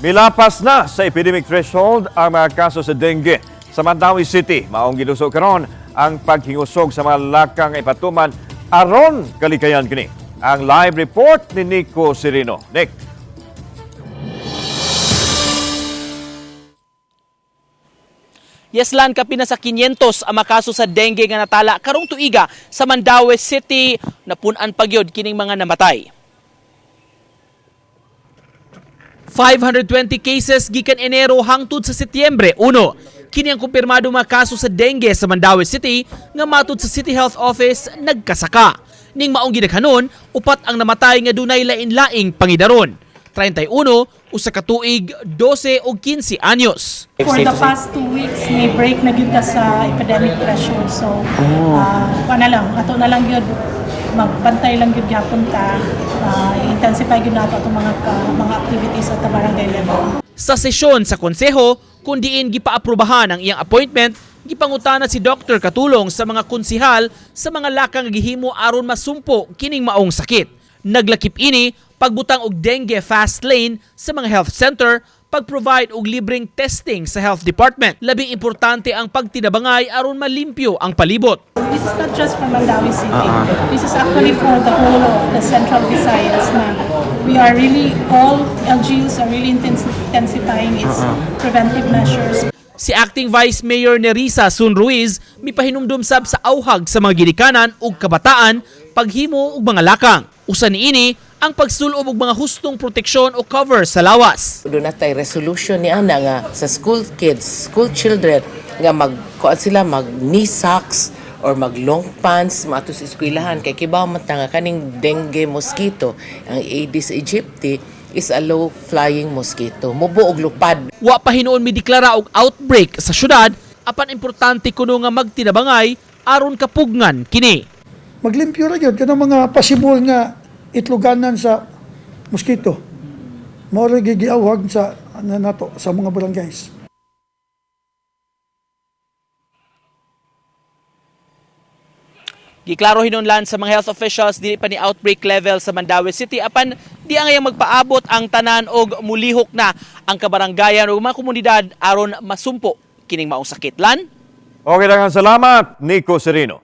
Milapas na sa epidemic threshold ang mga kaso sa dengue sa Mandaue City. Maong giduso karon ang paghingusog sa mga lakang ipatuman aron kalikayan kini. Ang live report ni Nico Serino. Nick. Yes, Lan, kapina sa 500 ang makaso sa dengue nga natala karong tuiga sa Mandaue City, napun-an pagyod kining mga namatay. 520 cases gikan Enero hangtod sa Setyembre 1. Kini ang kumpirmado mga kaso sa dengue sa Mandaue City nga matud sa City Health Office nagkasaka. Ning maong gidaghanon, upat ang namatay nga dunay lain-laing pangidaron. 31, usa ka tuig, 12 ug 15 anyos. For the past 2 weeks, may break na gyud ta sa epidemic threshold. So, na lang, ato na lang gyud, magbantay lang gyud gyapon ta, intensify gyud nato atong mga activities at the barangay level. Sa sesyon sa konseho, kung diin gipaaprubahan ang iyang appointment, gipangutana si Dr. Katulong sa mga konsihal sa mga lakang gihimo aron masumpo kining maong sakit. Naglakip ini pagbutang og dengue fast lane sa mga health center, pag-provide og libreng testing sa health department. Labing importante ang pagtinabangay aron malimpyo ang palibot. This is not just for Mandaue City. This is actually for the whole of the Central Visayas na we are really, all LGUs are really intensifying its preventive measures. Si Acting Vice Mayor Nerissa Sun Ruiz mipahinumdum sab sa auhag sa mga ginikanan ug kabataan paghimo og mga lakang. Usa niini ang pagsulob og mga hustong proteksyon o cover sa lawas. Doon natay resolution ni ana nga sa school kids, school children nga mag kuan sila, mag knee socks or mag long pants maato sa eskwelahan kay kibaw man ta nga kaning dengue mosquito, ang Aedes aegypti, is a low flying mosquito. Mubo og lupad. Wa pa hinuon mideklara og outbreak sa syudad, apan importante kuno nga magtinabangay aron kapugngan kini. Maglimpyo ra gyud kanang mga possible nga itloganan sa mosquito. Mao ra gyud giawhag sa ano nato sa mga barangays. Giklaro hinunlan sa mga health officials, dili pa ni outbreak level sa Mandaue City, apan di angayang magpaabot ang tanan og mulihok na ang kabaranggayan ug mga komunidad aron masumpo kining maong sakit. Lan. Okay lang, salamat, Nico Serino.